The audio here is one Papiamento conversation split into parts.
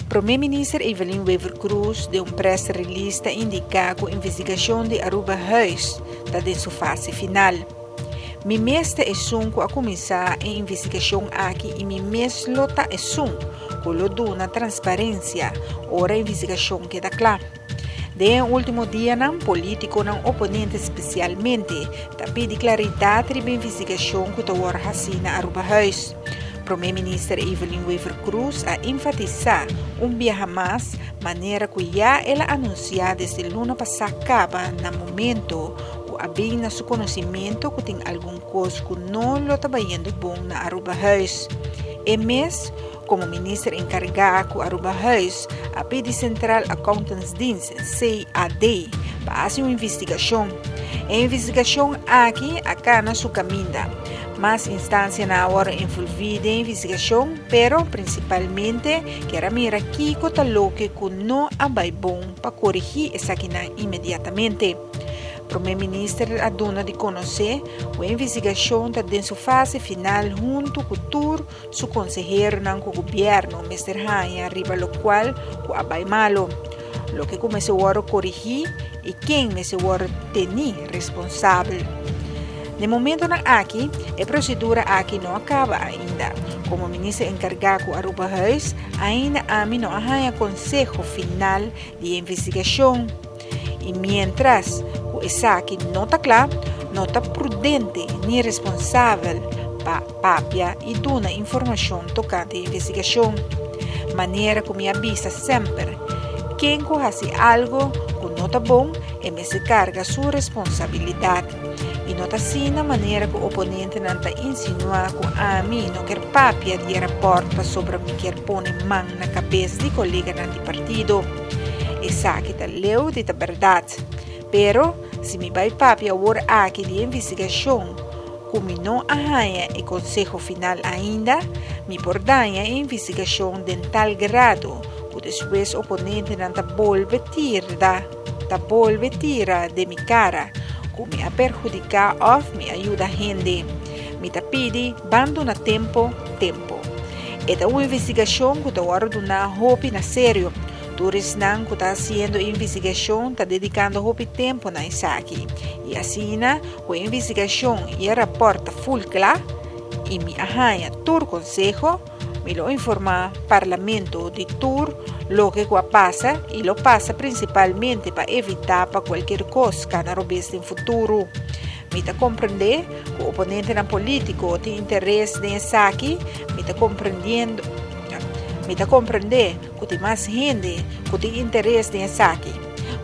Prome Minister Evelyn Wever-Croes den un press release ta indica cu investigacion di Arubahuis ta den su fase final. Mi mes ta esun cu a cuminsa e investigacion aki y mi mes lo ta esun cu lo duna transparencia ora e investigacion keda cla. Den e ultimo dianan politiconan oponente specialmente ta pidi claridad riba e investigacion cu ta wor haci na Arubahuis. Prome Minister Evelyn Wever-Croes a enfatisa un biaha mas manera cu ya el a anuncia desde luna pasa caba na momento cu a bin na su conocimento cu tin algun cos cu no lo ta bayendo bon na Arubahuis. E mes, como minister encarga cu Arubahuis, a pidi Centraal Accountantsdienst, CAD, pa haci un investigacion. E investigacion aki a cana su caminda. Mas instancianan a wòrdu envolví den investigashon, pero prinsipalmente kier a mira kiko ta loke ku no a bai bon pa korigí esakinan inmediatamente. Prome Minister a duna di konosé ku e investigashon ta den su fase final huntu ku tur su konseheronan ku gobièrnu mester haña riba lokual ku a bai malo, loke ku mester wòrdu korigí i ken mester wòrdu tení responsabel. Den momentonan aki, e prosedura aki no a kaba ainda. Komo minister enkargá ku Arubahuis, ainda ami no a haña konseho final di e investigashon. I miéntras ku esaki no ta kla, no ta prudente ni responsabel pa papia i duna informashon tokante e investigashon. Manera ku mi a bisa semper, ken ku hasi algu ku no ta bon, e mester karga su responsabilidat. I no ta asina manera ku oponentenan ta insinuá ku ami no kier papia di e rapòrt pasobra mi kier pone man na kabes di koleganan di partido. Esaki ta leu di ta bèrdat. Pero, si mi bai papia awor aki di e investigashon ku mi no a haña e konseho final ainda, mi por daña e investigashon den tal grado ku despues oponentenan ta bolbe tirda. Ta bolbe tira den mi kara ku mi a perhudiká òf mi a yuda hende. Mi ta pidi ban duna tempo tempo. E ta un investigashon ku ta wòrdu duná hopi na serio. Tur esnan ku ta hasiendo e investigashon ta dedikando hopi tempo na esaki. I asina ku e investigashon i e rapòrt ta ful kla i mi a haña tur konseho, Mi lo informá Parlamento di tur loke ku a pasa i lo pasa prinsipalmente pa evitá pa kualkier kos kana robes den futuro. Mi ta komprendé ku oponentenan polítiko tin interes den esaki, mi ta komprendiendo mi ta komprendé ku tin mas hende ku tin interes den esaki.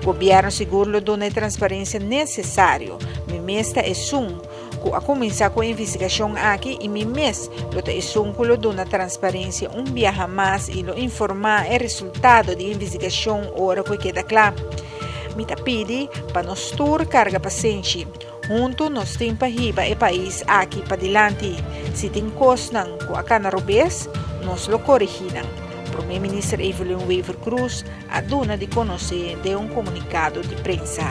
Gobièrnu sigur lo duna e transparensia nesesario. Mi mes ta esun. Ku a kuminsá ku e investigashon aki i mi mes lo ta esun ku lo duna transparensia un biaha mas i lo informá e resultado di e investigashon ora ku e keda kla. Mi ta pidi pa nos tur karga pasenshi. Huntu nos tin pa hiba e pais aki padilanti. Si tin kosnan ku a kana robes, nos lo korigí nan, Prome Minister Evelyn Wever-Croes a duna di konosé den un komunikado di prensa.